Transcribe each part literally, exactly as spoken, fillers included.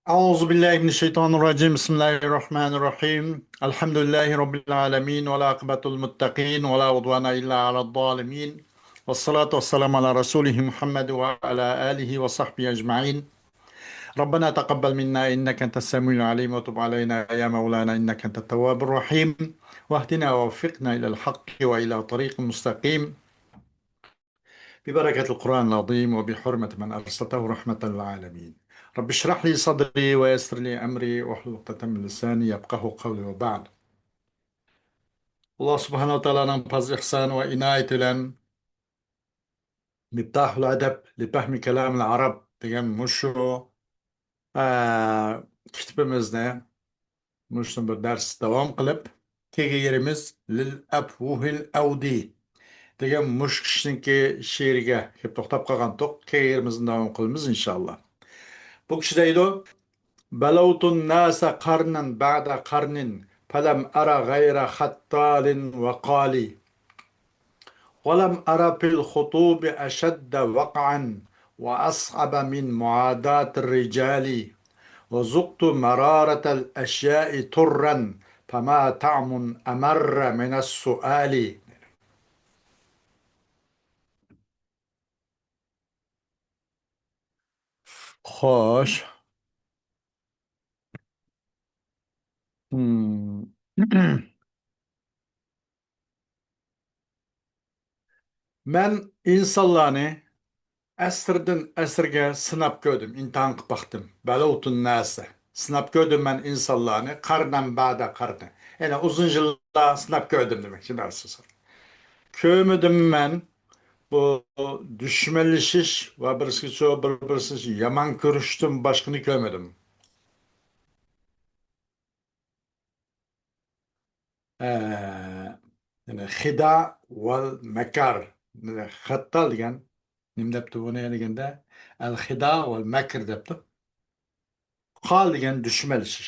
أعوذ بالله من الشيطان الرجيم. بسم الله الرحمن الرحيم. الحمد لله رب العالمين، والعاقبة للمتقين، ولا عدوان إلا على الظالمين. والصلاة والسلام على رسوله محمد وعلى آله وصحبه أجمعين. ربنا تقبل منا إنك أنت السميع العليم، وتب علينا يا مولانا إنك أنت التواب الرحيم، واهدنا ووفقنا إلى الحق وإلى طريق مستقيم. ببركة القرآن العظيم وبحرمة من أرسلته رحمة للعالمين. رب اشرح لي صدري ويسر لي أمري واحلل عقدة من لساني يفقهوا قولي وبعد. ئاللا سۇبھانەھۇ ۋە تائالانىڭ پاز ئىھسانى ۋە ئىنايىتى بىلەن مىپتاھۇل ئەدەب لىفەھمى كالامىل ئەرەب دېگەن مۇشۇ، ئە، كىتابىمىزنى مۇشۇنى بىر دەرس داۋام قىلىپ، كېگە يېرىمىز لىل ئەپۋۇھىل ئەۋدى دېگەن مۇشۇ كىشىنىڭكى شېئىرىگە كېلىپ توختاپ قالغانتۇق. كېگە يېرىمىزنى داۋام قىلىمىز ئىنشاللا. بۇ كىشى دەيدۇ: بلوت الناس قرنا بعد قرن فلم أر غير خطال وقال. ولم أر في الخطوب أشد وقعا وأصعب من معاداة الرجال. وذقت مرارة الأشياء ترا فما طعم أمر من السؤال. خوش. Hmm. مەن ئىنسانلارنى ئەسىردىن ئەسىرگە سىناپ كۆردۈم، ئىمتىھان قىلىپ باقتىم. بەلەۋتۇن ناسە. سىناپ كۆردۈم مەن ئىنسانلارنى، قەرنەن بەدە قەرنى. يەنى ئۇزۇن يىللار سىناپ كۆردۈم دېمەكچى نەرسىسى. كۆرمىدىم مەن بۇ دۈشمەنلىشىش ۋە بىرسىگە بىر-، بىرسىنى يامان كۆرۈشتىن باشقىنى كۆرمىدىم. ئە، يەنى خىدا ۋەل مەكەر. خەتتا دېگەن نېمە دەپتۇ بۇنى دېگەندە، ئەل خىدا ۋەل مەكر دەپتۇ. قال دېگەن دۈشمەنلىشىش.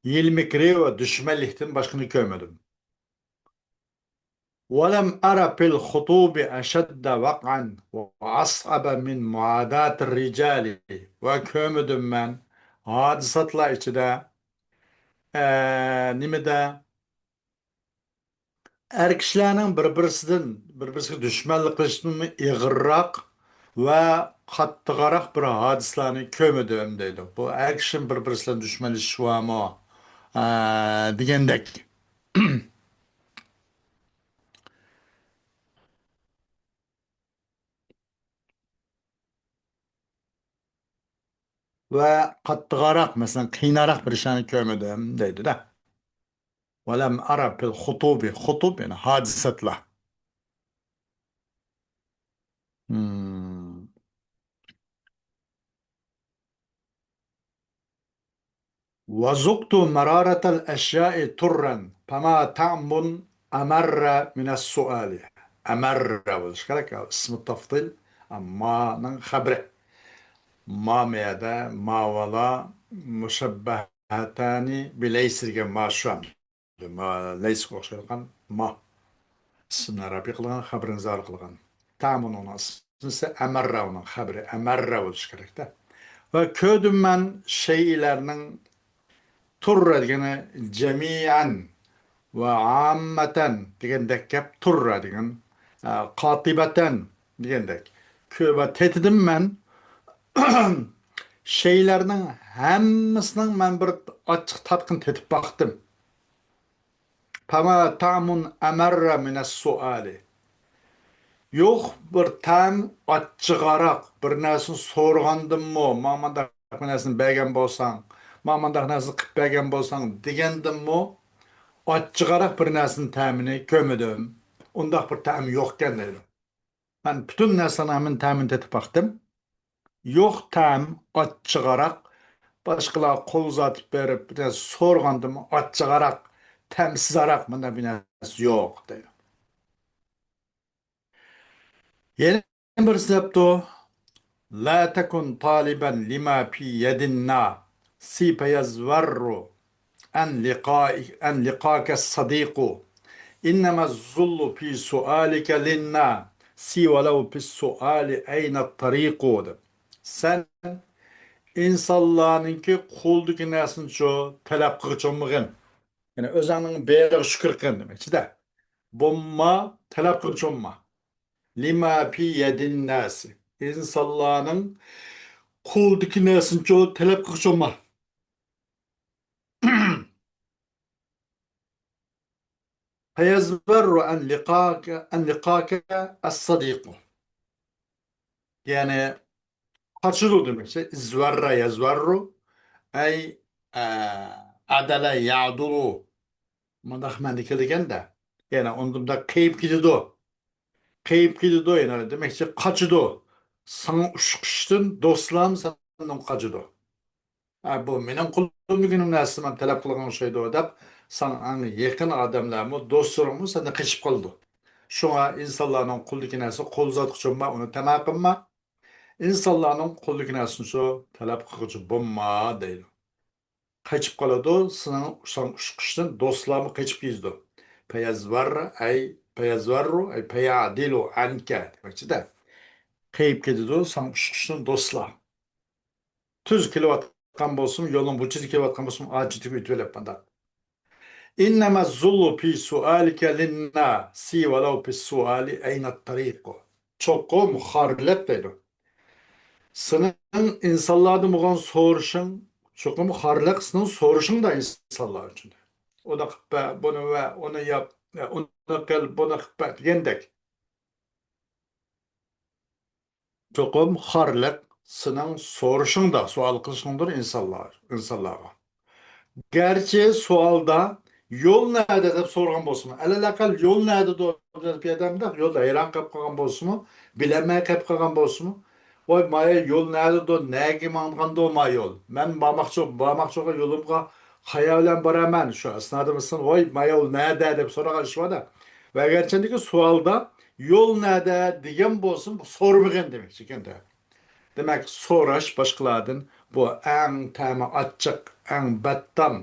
ھىيلە مىكرى ۋە دۈشمەنلىكتىن باشقىنى كۆرمىدىم. ولم أر في الخطوب أشد وقعا وأصعب من معاداة الرجال. ۋە كۆرمىدىم مەن ھادىساتلار ئىچىدە، ئە، نېمىدە، ئەر كىشىلەرنىڭ بىر-بىرسىدىن، بىر-بىرسىگە دۈشمەنلىك قىلىشتىنمۇ ئېغىرراق ۋە قاتتىقراق بىر ھادىسىلەرنى كۆرمىدىم دەيدۇ. بۇ ئەر كىشىنىڭ بىر-بىرسى بىلەن دۈشمەنلىشىشى بارمۇ؟ ئە، دېگەندەك. ۋە قاتتىقراق، مەسىلەن، قىيناراق بىر ئىشلارنى كۆرمىدىم دەيدۇ-دە. ولم أر في الخطوب، خۇتۇب، يەنى ھادىسەتلەر. Hmm. وذقت مرارة الأشياء ترا فما طعم أمر من السؤال. ئەمەررە بولۇشى كېرەك، ئىسمى تەفزىل، مانىڭ خەبىرى. ما مەيەدە، ما ۋالا، مۇشەببەھەتانى بىلەيسە دېگەن ما شۇ. ما لەيسكە ئوخشايدىغان ما. ئىسمىنى رەپئى قىلغان، خەبىرىنى زار قىلغان. تامۇن ئۇنىڭ ئىسمىسى، ئەمەررە ئۇنىڭ خەبىرى، ئەمەررە بولۇشى كېرەكتە. ۋە كۆردۈم مەن شەيئىلەرنىڭ تۇررە دېگىنى جەمىئەن ۋە ئاممەتەن دېگەندەك گەپ، تۇررە دېگەن، ئە، قاتىبەتەن دېگەندەك. كۆ-، ۋە تېتىدىم مەن شەيئىلەرنىڭ ھەممىسىنىڭ مەن بىر ئاچچىق تاتقىنى تېتىپ باقتىم. فما طعم أمر من السؤال. يوق بىر تەم ئاچچىقراق، بىر نەرسىنى سورىغاندىنمۇ، ماڭا مانداق بىر نەرسىنى بەرگەن بولساڭ، ماڭا مانداق نەرسىنى قىلىپ بەرگەن بولساڭ دېگەندىنمۇ ئاچچىقراق بىر نەرسىنىڭ تەمىنى كۆرمىدىم. ئۇنداق بىر تەم يوقكەن دەيدۇ. مەن پۈتۈن نەرسىنىڭ ھەممىنىڭ تەمىنى تېتىپ باقتىم. يوق تەم ئاچچىقراق، باشقىلار قول ئۇزارتىپ بېرىپ، بىر نەرسە سورىغاندىمۇ ئاچچىقراق، تەمسىزراق مۇنداق بىر نەرسە يوق دەيدۇ. يەنە بىرسى دەپتۇ، لا تكن طالبا لما في يد الناس فيزور أن لقاء-، أن لقاك الصديق. إنما الذل في سؤالك للناس ولو في السؤال أين الطريق دەپ. سەن ئىنسانلارنىڭكى قولىدىكى نەرسىنىچۇ تەلەپ قىلغۇچى بولمىغىن. يەنى ئۆزۈڭنىڭ بېرىغا شۈكۈر قىلغىن دېمەكچىدە. بولما، تەلەپ قىلغۇچى بولما. لما في يد الناس. ئىنسانلارنىڭ قولىدىكى نەرسىنىچۇ تەلەپ قىلغۇچى بولما. فيزور عن لقاك، عن لقاك الصديق. يەنى قاچىدۇ دېمەكچى. ئىزۋەررە يەزۋەررۇ. ئەي، ئە، ئەدەلە يەدۇلۇ. مۇنداق مەنىدە كېلىدىكەن-دە. يەنى ئۇندىن بۇنداق قېيىپ كېتىدۇ. قېيىپ كېتىدۇ، يەنى دېمەكچى قاچىدۇ. ساڭا ئۇشقۇشتىن دوستلارمۇ سەندىن قاچىدۇ. ئە، بۇ مېنىڭ قولۇمدىكى نەرسە مەن تەلەپ قىلغان ئوخشايدۇ دەپ، ساڭا ئەڭ يېقىن ئادەملەرمۇ، دوستلىرىڭمۇ سەندىن قېچىپ قالىدۇ. شۇڭا ئىنسانلارنىڭ قولىدىكى نەرسە قول ئۇزاتقۇچە بولما، ئۇنى تەما قىلما. ئىنسانلارنىڭ قولىدىكى نەرسىنى شۇ تەلەپ قىلغۇچە بولما دەيدۇ. قېچىپ قالىدۇ، سېنىڭ ساڭا ئۇشقۇشتىن دوستلارمۇ قېچىپ كېتىدۇ. پەيەزۋەر، ئەي، پەيەزۋەررۇ، ئەي، پەيەدىلۇ ئەنكە دېمەكچىدە. قېيىپ كېتىدۇ، ساڭا ئۇشقۇشتىن دوستلار. تۈز كېلىۋاتقان بولسىمۇ، يولنىڭ بۇرجىدا كېلىۋاتقان بولسىمۇ، ئاجىزلىق ئۆتۈۋېلىپ مانداق. إنما الذل في سؤالك للناس ولو في السؤال أين الطريق. چوقۇم خارلىق دەيدۇ. سېنىڭ ئىنسانلاردىن بولغان سورىشىڭ، چوقۇم خارلىق سېنىڭ سورىشىڭدا ئىنسانلار ئۈچۈن. ئۇنى قىلىپ بەر، بۇنى ۋە ئۇنى ياپ، ئۇنى قىل، بۇنى قىلىپ بەر دېگەندەك. چوقۇم خارلىق سېنىڭ سورىشىڭدا، سوئال قىلىشىڭدۇر ئىنسانلار، ئىنسانلارغا. گەرچە سوئالدا يول نەدە دەپ سورىغان بولسىمۇ، ئەلەلئەقەل يول نەدىدۇ دەپ ياردەمدە يول ھەيران قېلىپ قالغان بولسىمۇ، بىلەلمەي قېلىپ قالغان بولسىمۇ، ۋاي، مايا يول نەدىدۇ، نەگە ماڭغاندۇ ما يول؟ مەن بارماقچى، بارماقچى بولغان يولۇمغا قايا بىلەن بارىمەن؟ شۇ ئەسنادا بىلسىڭىز، ۋاي، ما يول نەدە دەپ سورىغان ئىش بار-دە. ۋە گەرچىندىكى سوئالدا يول نەدە دېگەن بولسىمۇ، سورىمىغىن دېمەكچىكەن-دە. دېمەك، سوراش باشقىلاردىن بۇ ئەڭ تەمى ئاچچىق، ئەڭ بەتتام،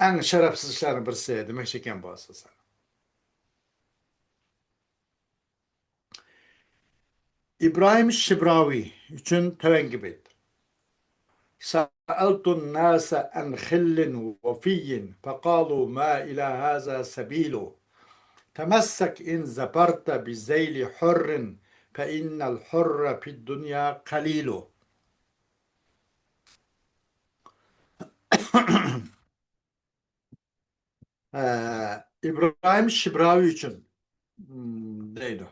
ئەڭ شەرەپسىز ئىشلارنىڭ بىرسى دېمەكچىكەن بۇ ئاساسەن. ئىبراھىم شىبراۋى ئۈچۈن تۆۋەنكى بەيت. سألت الناس عن خل وفي فقالوا ما إلى هذا سبيل. تمسك إن ظفرت بذيل حر فإن الحر في الدنيا قليل. ئە، ئىبراھىم شىبراۋى ئۈچۈن، م، دەيدۇ.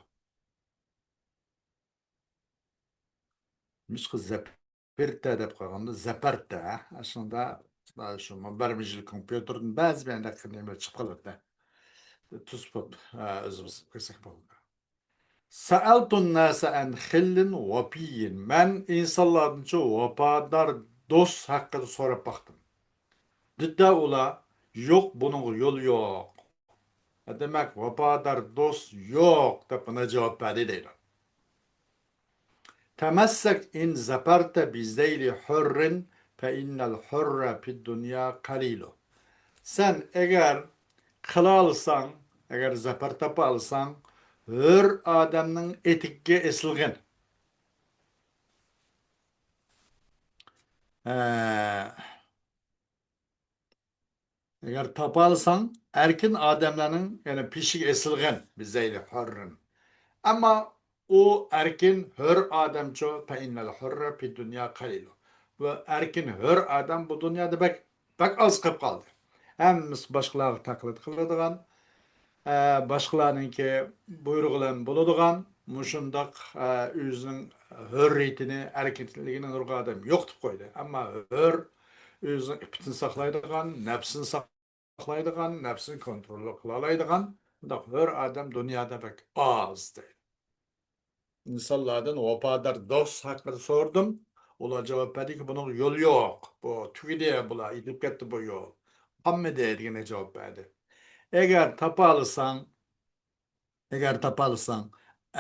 مىشقا زەپىرتە دەپ قالغاندا، زەپەرتە، ھە؟ ئەسلىدە، شۇ مۇنبەر مىجىل كومپيۇتېردىن بەزى بىر ئەندەك نېمىلەر چىقىپ قالىدۇ. تۇز بولۇپ، ئە، ئۆزىمىز قىلساق بولىدۇ. سەئەلتۇن ناسە ئەن خىللىن ۋەپىيين. مەن ئىنسانلاردىنچۇ ۋاپادار دوست ھەققىدە سوراپ باقتىم. دېدى ئۇلار، يوق، بۇنىڭغا يول يوق. دېمەك، ۋاپادار دوست يوق، دەپ مانا جاۋاب بەردى دەيدۇ. تەمەسسەك ئىن زەپەرتە بىزەيلى ھۆررىن فەئىننەل ھۆررە فىددۇنيا قەلىلۇ. سەن ئەگەر قىلالىساڭ، ئەگەر زەپەر تاپالىساڭ، ھۆر ئادەمنىڭ ئېتىكىگە ئېسىلغىن. ھە. ئەگەر تاپالىساڭ، ئەركىن ئادەملەرنىڭ، يەنى پېشىگە ئېسىلغىن، بىزەيلى ھۆررىن. ئەمما ئۇ ئەركىن ھۆر ئادەمچۇ، فەئىننەل ھۆررە فىددۇنيا قەلىلۇ. بۇ ئەركىن ھۆر ئادەم بۇ دۇنيادا بەك، بەك ئاز قېلىپ قالدى. ھەممىسى باشقىلارغا تەقلىد قىلىدىغان، ئە، باشقىلارنىڭكى بۇيرۇقى بىلەن بولىدىغان، مۇشۇنداق، ئە، ئۆزىنىڭ ھۆررىيىتىنى، ئەركىنلىكىنى نۇرغۇن ئادەم يوقىتىپ قويدى. ئەمما ھۆر ئۆزىنىڭ ئىپپىتىنى ساقلايدىغان، نەپسىنى ساقلايدىغان، نەپسىنى كونترول قىلالايدىغان بۇنداق ھۆر ئادەم دۇنيادا بەك ئاز دەيدۇ. ئىنسانلاردىن ۋاپادار دوست ھەققىدە سورىدىم. ئۇلار جاۋاب بەردىكى، بۇنىڭ يولى يوق. بۇ تۈگىدى، بۇلار يېتىپ كەتتى بۇ يول. قالمىدى دېگەندەك جاۋاب بەردى. ئەگەر تاپالىساڭ، ئەگەر تاپالىساڭ،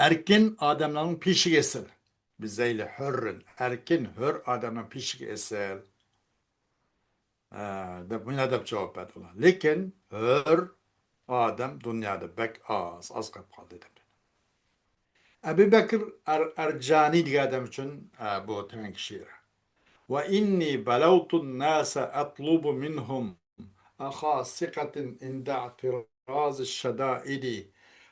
ئەركىن ئادەمنىڭ پېشىگە ئېسىل. بىزەيلى ھۆررىن، ئەركىن ھۆر ئادەمنىڭ پېشىگە ئېسىل. ئە، دەپ، مۇنداق دەپ جاۋاب بەردى ئۇلار. لېكىن ھۆر ئادەم دۇنيادا بەك ئاز، ئاز قېلىپ قالدى دەپ. ئەبۇ بەكىر ئەر-، ئەرجانى دېگەن ئادەم ئۈچۈن، ئە، بۇ تۆۋەنكى شېئىر. وإني بلوت الناس أطلب منهم أخا ثقة عند اعتراض الشدائد،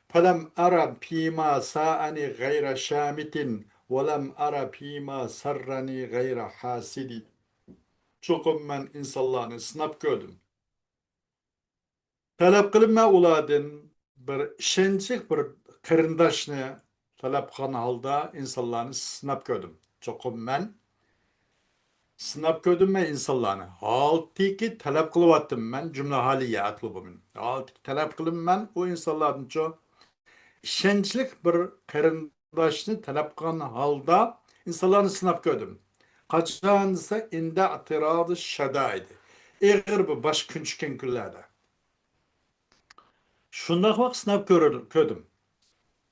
فلم أر فيما ساءني غير شامت، ولم أر فيما سرني غير حاسد. چوقۇم مەن ئىنسانلارنى سىناپ كۆردۈم. تەلەپ قىلىپ مەن ئۇلاردىن بىر ئىشەنچلىك بىر قېرىنداشنى تەلەپ قىلغان ھالدا ئىنسانلارنى سىناپ كۆردۈم. چوقۇم مەن سىناپ كۆردۈم مەن ئىنسانلارنى. ھالبۇكى تەلەپ قىلىۋاتتىم مەن، جۈملە ھالىيە ئەتلۇبۇ مەن. ھالبۇكى تەلەپ قىلىپ مەن ئۇ ئىنسانلاردىنچۇ ئىشەنچلىك بىر قېرىنداشنى تەلەپ قىلغان ھالدا ئىنسانلارنى سىناپ كۆردۈم. قاچان دېسە، ئىندە ئەتىرازى شەدائىدى. ئېغىر بىر باش كۈن چۈشكەن كۈنلەردە. شۇنداق ۋاقىت سىناپ كۆر-، كۆردۈم.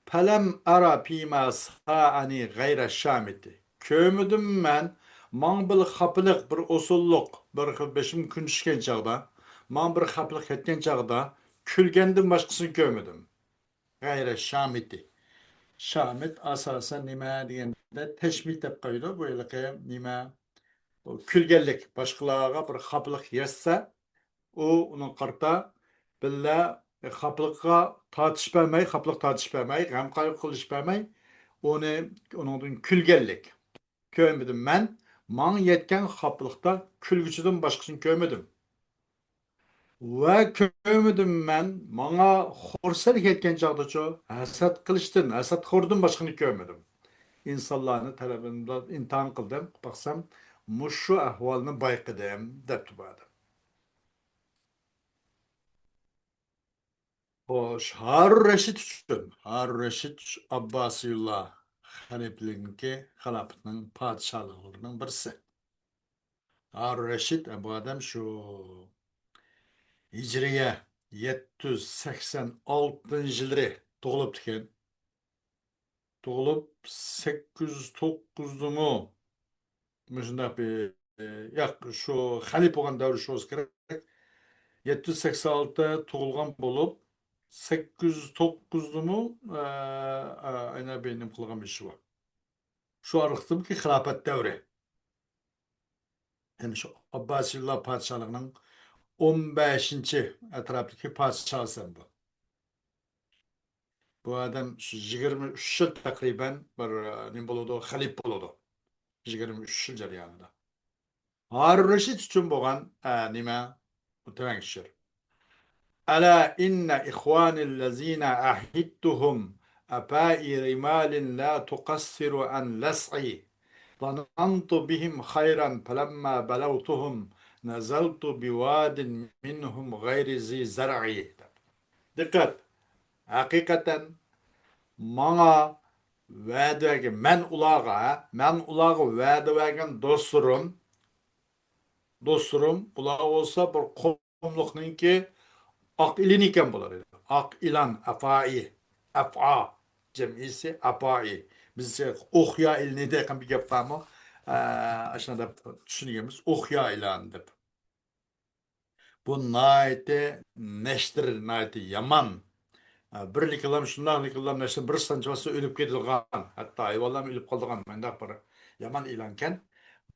پەلەم ئەرا پىما سائەنى غەيرە شامىتى. كۆرمىدىم مەن، ماڭا بىر خاپىلىق، بىر ئوسۇللۇق، بىر خىل بېشىم كۈن چۈشكەن چاغدا، ماڭا بىر خاپىلىق كەتكەن چاغدا كۈلگەندىن باشقىسىنى كۆرمىدىم. غەيرە شامىتى. شامىت ئاساسەن نېمە دېگەندە، تەشمىت دەپ قويىدۇ. بۇ ھېلىقى نېمە؟ بۇ كۈلگەنلىك، باشقىلارغا بىر خاپىلىق يەتسە، ئۇ ئۇنىڭغا قارىتا بىللە خاپىلىققا تارتىش بەرمەي، خاپىلىق تارتىش بەرمەي، غەم قايغۇ قىلىش بەرمەي، ئۇنى، ئۇنىڭدىن كۈلگەنلىك. كۆرمىدىم مەن، ماڭا يەتكەن خاپىلىقتا كۈلگۈچىدىن باشقىسىنى كۆرمىدىم. ۋە كۆرمىدىم مەن، ماڭا خۇرسەنلىك يەتكەن چاغدىچۇ، ھەسەت قىلىشتىن، ھەسەتخوردىن باشقىنى كۆرمىدىم. ئىنسانلارنى تەلەپىمدا ئىمتىھان قىلدىم، باقسام، مۇشۇ ئەھۋالنى بايقىدىم، دەپتۇ بۇ ئادەم. خوش، ھارۇن رەشىد ئۈچۈن. ھارۇن رەشىد ئابباسىيۇللا خەلىپىلىكنىڭكى، خىلاپىتىنىڭ پادىشاھلىقلىرىنىڭ بىرسى. ھارۇن رەشىد، بۇ ئادەم شۇ ھىجرىيە يەتتە يۈز سەكسەن ئالتىنچى يىللىرى تۇغۇلۇپتىكەن. تۇغۇلۇپ، سەككىز يۈز توققۇزدىمۇ مۇشۇنداق بىر، ياق، شۇ خەلىپە بولغان دەۋر شۇ بولسا كېرەك. يەتتە يۈز سەكسەن ئالتە تۇغۇلغان بولۇپ، سەككىز يۈز توققۇزدىمۇ، ئە، ئە، ئەنە بىر نېمە قىلغان بىر ئىشى بار. شۇ ئارىلىقتىكى خىلاپەت دەۋرى. يەنى شۇ ئابباسىيلار پادىشاھلىقىنىڭ ئون بەشىنچى ئەتراپتىكى پادىشاھى بۇ. بۇ ئادەم شۇ يىگىرمە ئۈچ يىل تەقرىبەن بىر، ئە، نېمە بولىدۇ، خەلىپە بولىدۇ. يىگىرمە ئۈچ يىل جەريانىدا. ھارۇن رەشىد ئۈچۈن بولغان، ئە، نېمە؟ بۇ تۆۋەنكى شېئىر. ألا إن إخواني الذين عهدتهم أفائي رمال لا تقصر عن لسعي. ظننت بهم خيرا فلما بلوتهم نزلت بواد منهم غير ذي زرع. دىققەت! ھەقىقەتەن ماڭا ۋەدە بەرگەن، مەن ئۇلارغا، مەن ئۇلارغا ۋەدە بەرگەن دوستلىرىم، دوستلىرىم، ئۇلار بولسا بىر قۇملۇقنىڭكى ئاق ئىلىنى ئىكەن بۇلار. ئاق ئىلان، ئەفائى، ئەفئا، جەمئىيسى ئەپائى. بىزچە ئوقيا ئىلىنى دەيدىغان بىر گەپ بارمۇ؟ ئە، ئاشۇنداق دەپ چۈشىنىمىز، ئوقيا ئىلان دەپ. بۇ ناھايىتى نەشتىر، ناھايىتى يامان. ئە، بىر لىكىلام شۇنداق لىكىلام نەشتىر بىر سانچە باسسا ئۆلۈپ كېتىدىغان، ھەتتا ھايۋانلارمۇ ئۆلۈپ قالىدىغان مۇنداق بىر يامان ئىلانكەن.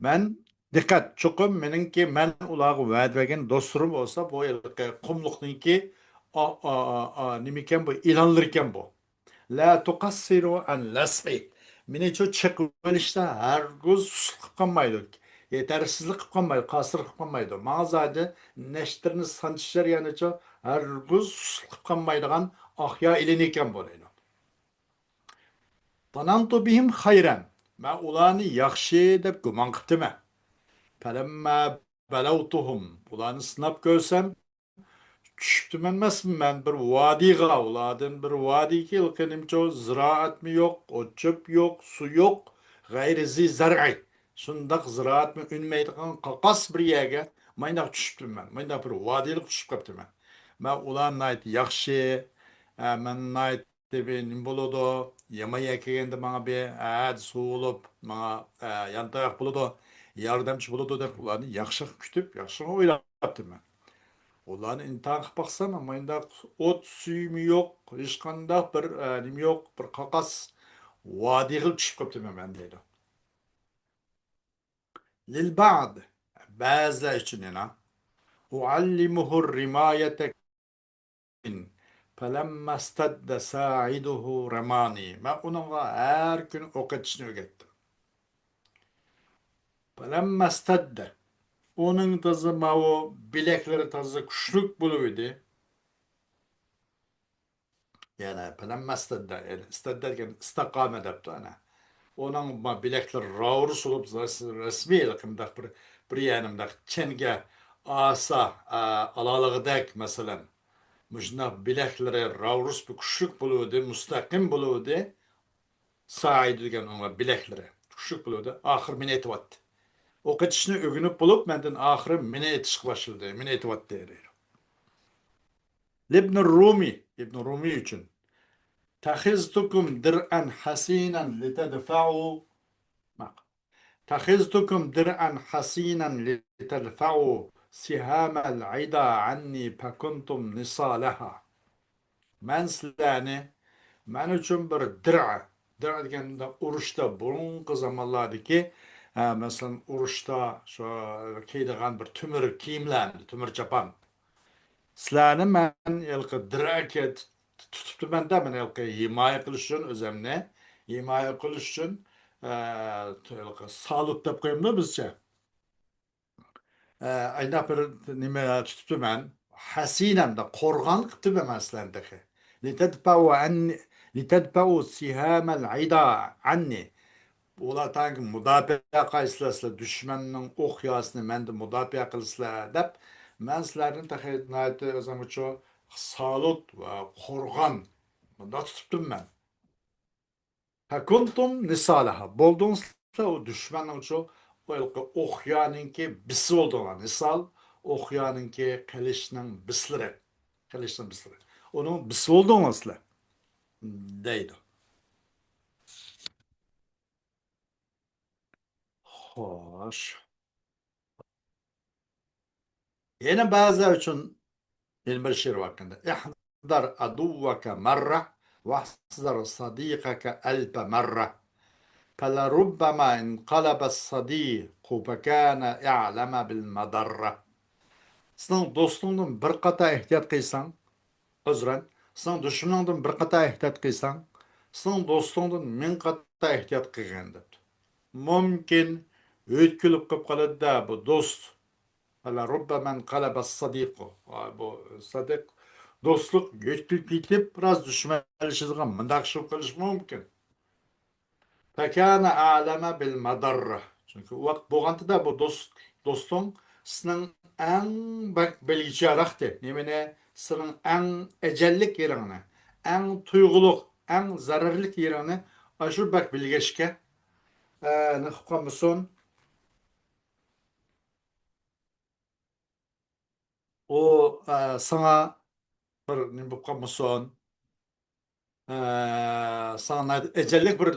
مەن، دىققەت، چوقۇم مېنىڭكى، مەن ئۇلارغا ۋەدە بەرگەن دوستلىرىم بولسا، بۇ ھېلىقى قۇملۇقنىڭكى، ئا، ئا، ئا، ئا، نېمىكەن بۇ، ئىلانلىرىكەن بۇ. لا تقصروا عن لسعي. مېنى شۇ چېقىۋېلىشتا ھەرگىز سۇسلۇق قىلىپ قالمايدۇ. يېتەرسىزلىك قىلىپ قالمايدۇ، قاسىرلىق قىلىپ قالمايدۇ. ماڭا زادى نەشتىرنى سانچىش جەريانىچۇ ھەرگىز سۇسلۇق قىلىپ قالمايدىغان ئاقيا ئىلىنى ئىكەن بۇ دەيدۇ. ظننت بهم خيرا. مەن ئۇلارنى ياخشى دەپ گۇمان قىپتىمەن. فلما بلوتهم. ئۇلارنى سىناپ كۆرسەم، چۈشۈپتىمەن ئەمەسمۇ مەن بىر ۋادىغا، ئۇلاردىن بىر ۋادىكى ھېلىقى نېمىچۇ، زىرائەتمۇ يوق، ئوت-چۆپ يوق، سۇ يوق، غەيرى زى زەرئى. شۇنداق زىرائەتمۇ ئۈنمەيدىغان قاقاس بىر يەرگە مانداق چۈشۈپتىمەن. مانداق بىر ۋادىلىق چۈشۈپ قاپتىمەن. مەن ئۇلار ناھايىتى ياخشى، ئە، مەن ناھايىتى بىر نېمە بولىدۇ، يامان يەر كەلگەندە ماڭا بىر، ئە، سۇ بولۇپ، ماڭا، ئە، يانتاياق بولىدۇ، ياردەمچى بولىدۇ دەپ ئۇلارنى ياخشى كۈتۈپ، ياخشى ئويلاپتىمەن. ئۇلارنى ئىمتىھان قىلىپ باقسام، مانداق ئوت سۈيىمۇ يوق، ھېچقانداق بىر، ئە، نېمە يوق، بىر قاقاس ۋادىغا چۈشۈپ قاپتىمەن مەن دەيدۇ. للبعض، بەزىلەر ئۈچۈن يەنە. أعلمه الرماية، فلما اشتد ساعده رماني. مەن ئۇنىڭغا ھەر كۈنى ئوق ئېتىشنى ئۆگەتتىم. فلما اشتد، ئۇنىڭ تازا ماۋۇ بىلەكلىرى تازا كۈچلۈك بولۇپ ئىدى. يەنى فلما اشتد، يەنى اشتد دېگەن ئىستەقامە دەپتۇ ئەنە. ئۇنىڭ ما بىلەكلىرى راۋۇرۇس بولۇپ، رەس-، رەسمىي ھېلىقى مۇنداق بىر، بىر يەنى مۇنداق چەنگە ئاسا، ئا، ئالالىغۇدەك، مەسىلەن. مۇشۇنداق بىلەكلىرى راۋۇرۇس بىر كۈچلۈك بولۇۋىدى، مۇستەقىم بولۇۋىدى. ساعده دېگەن ئۇنىڭ بىلەكلىرى كۈچلۈك بولۇۋىدى. ئاخىرى مېنى ئېتىۋەتتى. ئوق ئېتىشنى ئۆگىنىپ بولۇپ، مەندىن ئاخىرى مېنى ئېتىشقا باشلىدى، مېنى ئېتىۋەتتى دەيدۇ. لابن الرومي، ئىبن رۇمىي ئۈچۈن. اتخذتكم درعا حصينا لتدفعوا، اتخذتكم درعا حصينا لتدفعوا سهام العدا عني فكنتم نصالها. مەن سىلەرنى، مەن ئۈچۈن بىر دىرئە، دىرئە دېگەندە ئۇرۇشتا، بۇرۇنقى زامانلاردىكى، ھە، مەسىلەن، ئۇرۇشتا شۇ كىيىدىغان بىر تۆمۈر كىيىملەر، تۆمۈر چاپان. سىلەرنى مەن ھېلىقى دىرئەگە تۇتۇپتىمەن-دە، مەن ھېلىقى ھىمايە قىلىش ئۈچۈن ئۆزۈمنى، ھىمايە قىلىش ئۈچۈن، ئە، ھېلىقى سالۇت دەپ قويامدۇ بىزچە. ئە، ئاينداق بىر نېمە تۇتۇپتىمەن. ھەسىنەمدە قورغان قىپتىمەن مەن سىلەرنى تېخى. لتدفعوا عني، لتدفعوا سهام العدا عني. ئۇلار تاكى مۇداپىئە قىلىسىلەر، سىلەر دۈشمەننىڭ ئوق ياسىنى مەندىن مۇداپىئە قىلىسىلەر دەپ، مەن سىلەرنى تېخى ناھايىتى ئۆزۈمچە سالۇت ۋە قورغان مۇنداق تۇتۇپتىم مەن. فكنتم نصالها. بولدۇڭلار ئۇ دۈشمەننىڭچۇ، ئۇ ھېلىقى ئوقيانىڭكى بىسى بولدۇڭلار. نىسال، ئوقيانىڭكى قىلىچنىڭ بىسلىرى. قىلىچنىڭ بىسلىرى. ئۇنىڭ بىسى بولدۇڭلار سىلەر. دەيدۇ. خوش. يەنە بەزىلەر ئۈچۈن يەنە بىر شېئىر ۋاقتىدا. احذر عدوك مرة واحذر صديقك ألف مرة فلربما انقلب الصديق فكان أعلم بالمضرة. سېنىڭ دوستۇڭدىن بىر قاتا ئېھتىيات قىلساڭ، ئۆزرەن، سېنىڭ دۈشمىنىڭدىن بىر قاتا ئېھتىيات قىلساڭ، سېنىڭ دوستۇڭدىن مىڭ قاتا ئېھتىيات قىلغىن دەپتۇ. مۇمكىن، ئۆتكۈلۈپ قېلىپ قالىدۇ-دە بۇ دوست. فلربما انقلب الصديق. ۋاي، بۇ سادىق دوستلۇق يۆتكىلىپ كېتىپ، بىراز دۈشمەنلىشىدىغان مۇنداق ئىش بولۇپ قېلىشى مۇمكىن. فكان أعلم بالمضرة. چۈنكى ئۇ ۋاقىت بولغانتىدا بۇ دوست، دوستۇڭ سېنىڭ ئەڭ بەك بىلگۈچى ياراقتى. نېمىنى؟ سېنىڭ ئەڭ ئەجەللىك يېرىڭنى، ئەڭ تۇيغۇلۇق، ئەڭ زەرەرلىك يېرىڭنى ئاشۇ بەك بىلگەچكە، ئە، نېمە قىلىپ قالمىسۇن؟ ئۇ، ئە، ساڭا بىر نېمە بولۇپ قالمىسۇن، ئە، ساڭا ناھايىتى ئەجەللىك بىر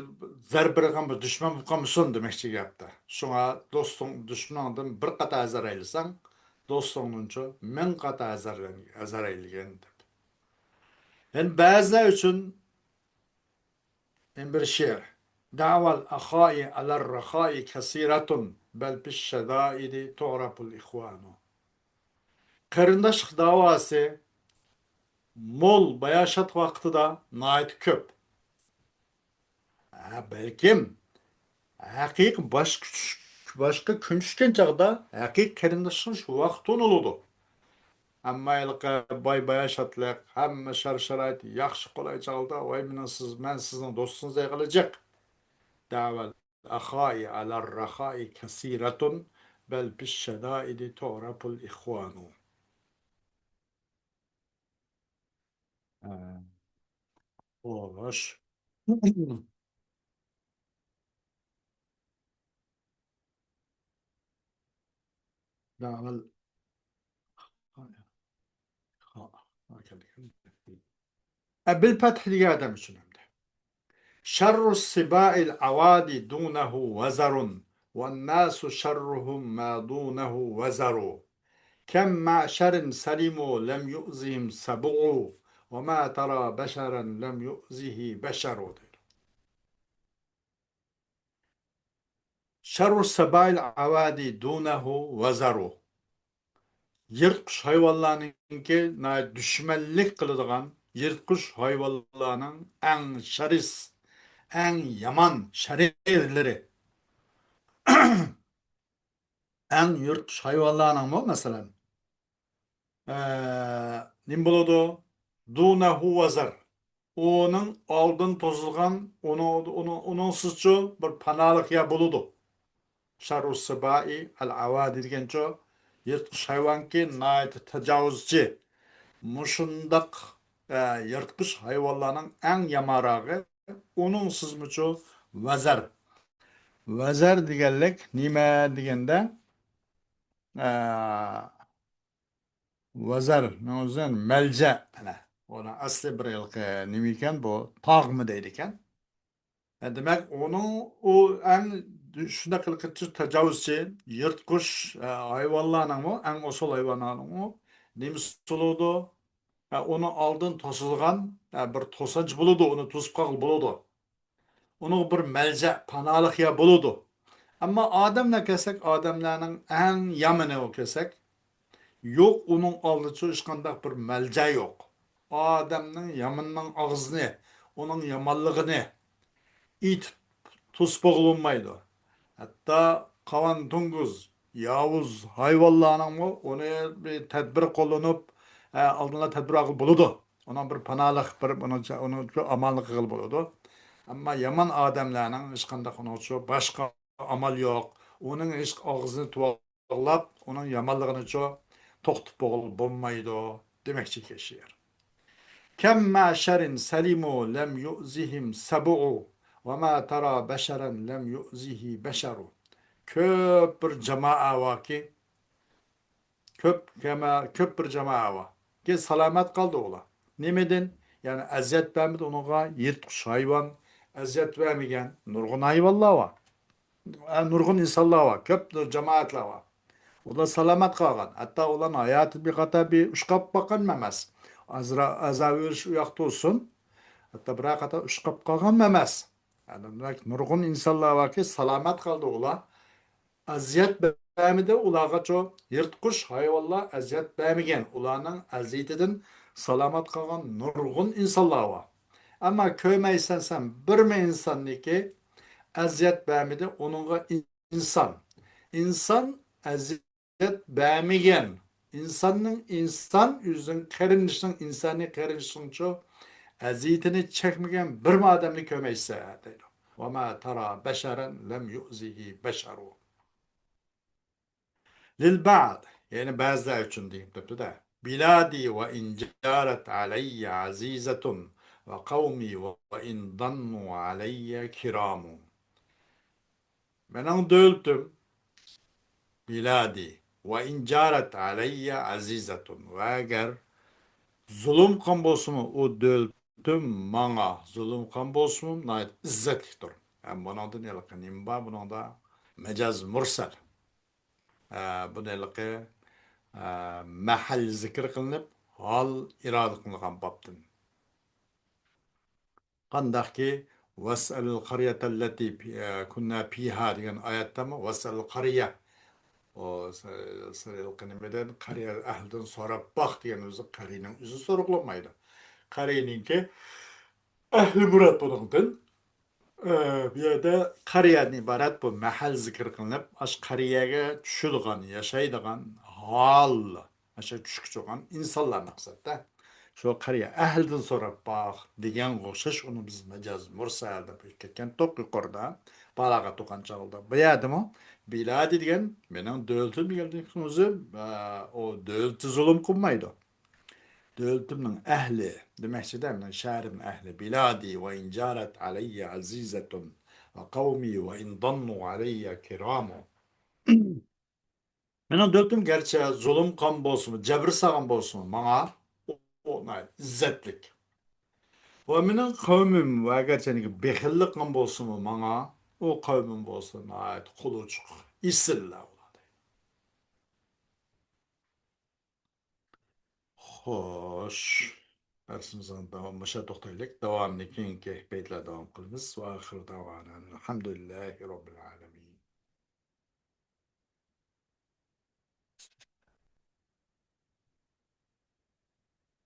زەربە بېرىدىغان بىر دۈشمەن بولۇپ قالمىسۇن دېمەكچى گەپتە. شۇڭا دوستۇڭ، دۈشمىنىڭدىن بىر قاتا ھەزەر ئەيلىسەڭ، دوستۇڭدىنچۇ مىڭ قاتا ھەزەرلەن-، ھەزەر ئەيلىگىن دەپ. يەنى بەزىلەر ئۈچۈن يەنە بىر شېئىر. دعوى الأخاء على الرخاء كثيرة بل في الشدائد تعرف الإخوان. قېرىنداشلىق داۋاسى مول باياشات ۋاقتىدا ناھايىتى كۆپ. ھە، بەلكىم ھەقىقىي باش كۈتۈش-، باشقا كۈن چۈشكەن چاغدا ھەقىقىي قېرىنداشلىق شۇ ۋاقىت تونۇلىدۇ. ئەمما ھېلىقى باي باياشاتلىق، ھەممە شار-شارائىت ياخشى، قولاي چاغدا، ۋاي، مېنىڭ سىز، مەن سىزنىڭ دوستىڭىز دەيدىغانلىق جىق. دعوى الأخاء على الرخاء كثيرة بل في الشدائد تعرف الإخوان. ھە. خوش. داۋال. ئە، بىل پەتھ دېگەن ئادەم ئۈچۈن ئەمدى. شر السباع العوادي دونه وزر، والناس شرهم ما دونه وزر. كم معشر سلموا لم يؤذهم سبع، وما ترى بشرا لم يؤذه بشر. شر السباع العوادي دونه وزر. يىرتقۇچ ھايۋانلارنىڭكى ناھايىتى دۈشمەنلىك قىلىدىغان يىرتقۇچ ھايۋانلارنىڭ ئەڭ شەرس، ئەڭ يامان شەرىرلىرى. ئەڭ يىرتقۇچ ھايۋانلارنىڭمۇ، مەسىلەن، ئە، نېمە بولىدۇ؟ دونه وزر. ئۇنىڭ ئالدىن توسۇلغان، ئۇنىڭ، ئۇنىڭ، ئۇنىڭسىزچۇ بىر پاناھلىق يەر بولىدۇ. شر السباع العوادي دېگەنچۇ، يىرتقۇچ ھايۋانكى ناھايىتى تاجاۋۇزچى. مۇشۇنداق، ئە، يىرتقۇچ ھايۋانلارنىڭ ئەڭ يامانراقى، ئۇنىڭسىزمۇچۇ ۋەزەر. ۋەزەر دېگەنلىك نېمە دېگەندە، ئە، ۋەزەر، نېمە ئۆزى؟ مەلجە. ئەنە، ئۇنىڭ ئەسلى بىر ھېلىقى نېمە ئىكەن، بۇ تاغمۇ دەيدىكەن. ھە، دېمەك، ئۇنىڭ، ئۇ ئەڭ شۇنداق ھېلىقى تاجاۋۇزچى، يىرتقۇچ، ئە، ھايۋانلارنىڭمۇ، ئەڭ ئوسال ھايۋانلارنىڭمۇ نېمىسى بولىدۇ؟ ھە، ئۇنىڭ ئالدىن توسىدىغان، ھە، بىر توسانچ بولىدۇ، ئۇنى توسۇپ قالغىلى بولىدۇ. ئۇنىڭغا بىر مەلجە، پاناھلىق يەر بولىدۇ. ئەمما ئادەملەر كەلسەك، ئادەملەرنىڭ ئەڭ يامىنى ئۇ كەلسەك، يوق، ئۇنىڭ ئالدىچۇ ھېچقانداق بىر مەلجە يوق. ئادەمنىڭ يامىنىنىڭ ئاغزىنى، ئۇنىڭ يامانلىقىنى ئېيتىپ توسۇپ بولغىلى بولمايدۇ. ھەتتا قاۋان توڭگۇز، ياۋۇز ھايۋانلارنىڭمۇ ئۇنى بىر تەدبىر قوللىنىپ، ئە، ئالدىنلا تەدبىر ئالغىلى بولىدۇ. ئۇنىڭ بىر پاناھلىق، بىر ئۇنىڭ، ئۇنىڭ ئامانلىق قىلغىلى بولىدۇ. ئەمما يامان ئادەملەرنىڭ ھېچقانداق ئۇنىڭچۇ باشقا ئامال يوق. ئۇنىڭ ھېچ ئاغزىنى تۇۋاقلاپ، ئۇنىڭ يامانلىقىنىچۇ توختىتىپ بولغىلى بولمايدۇ دېمەكچىكەن شېئىر. كم معشر سلموا لم يؤذهم سبع، وما ترى بشرا لم يؤذه بشر. كۆپ بىر جامائە باركى، كۆپ جاما-، كۆپ بىر جامائە بار. كېيىن سالامەت قالدى ئۇلار. نېمىدىن؟ يەنى ئەزىيەت بەرمىدى ئۇنىڭغا يىرتقۇچ ھايۋان، ئەزىيەت بەرمىگەن نۇرغۇن ھايۋانلار بار. ئە، نۇرغۇن ئىنسانلار بار، كۆپ جامائەتلەر بار. ئۇلار سالامەت قالغان. ھەتتا ئۇلارنىڭ ھاياتى بىر قاتار بىر ئۇشقاپ باققانمۇ ئەمەس. ئازرا-، ئازابى بېرىش ئۇ ياقتا تۇرسۇن. ھەتتا بىرەر قاتار ئۇشقاپ قالغانمۇ ئەمەس. يەنى دېمەك، نۇرغۇن ئىنسانلار باركى، سالامەت قالدى ئۇلار. ئەزىيەت بەرمىدى ئۇلارغىچۇ، يىرتقۇچ ھايۋانلار ئەزىيەت بەرمىگەن، ئۇلارنىڭ ئەزىيىتىدىن سالامەت قالغان نۇرغۇن ئىنسانلار بار. ئەمما كۆرمەيسەن سەن بىرمۇ ئىنساننىكى ئەزىيەت بەرمىدى ئۇنىڭغا ئىنسان. ئىنسان ئەزىيەت بەرمىگەن، ئىنساننىڭ، ئىنسان ئۆزىنىڭ قېرىندىشىنىڭ، ئىنسانىي قېرىندىشىنىڭچۇ ئەزىيىتىنى چەكمىگەن بىرمۇ ئادەمنى كۆرمەيسەن دەيدۇ. وما ترى بشرا لم يؤذه بشر. للبعض، يەنى بەزىلەر ئۈچۈن دېيىپ دەپتۇ-دە. بلادي وإن جارت علي عزيزة، وقومي وإن ضنوا علي كرام. مېنىڭ دۆلىتىم، بلادي، وإن جارت علي عزيزة، ۋە ئەگەر زۇلۇم قىلغان بولسىمۇ، ئۇ دۆلىتىم ماڭا زۇلۇم قىلغان بولسىمۇ، ناھايىتى ئىززەتلىكتۇر. ھەم بۇنىڭدىن ھېلىقى نېمە بار؟ بۇنىڭدا مەجاز مۇرسەل. ئە، بۇنى ھېلىقى، ئە، مەھەل زىكىر قىلىنىپ، ھال ئىرادە قىلىنغان بابتىن. قانداقكى، واسأل القرية التي في-، ئە، كنا فيها دېگەن ئايەتتەمۇ، واسأل القرية. ئۇ س-، س-، ھېلىقى نېمىدىن، قەريە ئەھلىدىن سوراپ باق دېگەن ئۆزى قەريەنىڭ ئۆزى سورىغىلى بولمايدۇ. قەريەنىڭكى ئەھلى مۇراد بۇنىڭدىن. ئە، بۇ يەردە قەريەدىن ئىبارەت بۇ مەھەل زىكىر قىلىنىپ، ئاشۇ قەريەگە چۈشىدىغان، ياشايدىغان ھال، ئاشۇ چۈشكە چۈشىدىغان ئىنسانلار مەقسەتتە. شۇ قەريە ئەھلىدىن سوراپ باق دېگەنگە ئوخشاش، ئۇنى بىز مەجاز مۇرسەل دەپ كەتكەنتۇق يۇقىرىدا، بالاغەت ئوقۇغان چاغدا. بۇ يەردىمۇ بىلادى دېگەن مېنىڭ دۆلىتىم دېگەندىن كېيىن ئۆزى، ئە، ئۇ دۆلىتى زۇلۇم قىلمايدۇ. دۆلىتىمنىڭ ئەھلى دېمەكچىدە، مېنىڭ شەھىرىم ئەھلى. بلادي وإن جارت علي عزيزة، وقومي وإن ضنوا علي كرام. مېنىڭ دۆلىتىم گەرچە زۇلۇم قىلغان بولسىمۇ، جەبىر سالغان بولسىمۇ ماڭا، ئۇ، ئۇ ناھايىتى ئىززەتلىك. ۋە مېنىڭ قەۋمىم ۋە گەرچە بېخىللىق قىلغان بولسىمۇ ماڭا، ئۇ قەۋمىم بولسا ناھايىتى قۇلۇچۇق، ئېسىللار ئۇلار دەيدۇ. خوش. دەرسىمىزنىڭ داۋامى مۇشۇ يەردە توختايلى. داۋامىنى كېيىنكى بەيتلەردە داۋام قىلىمىز. وآخر دعوانا الحمد لله رب العالمين.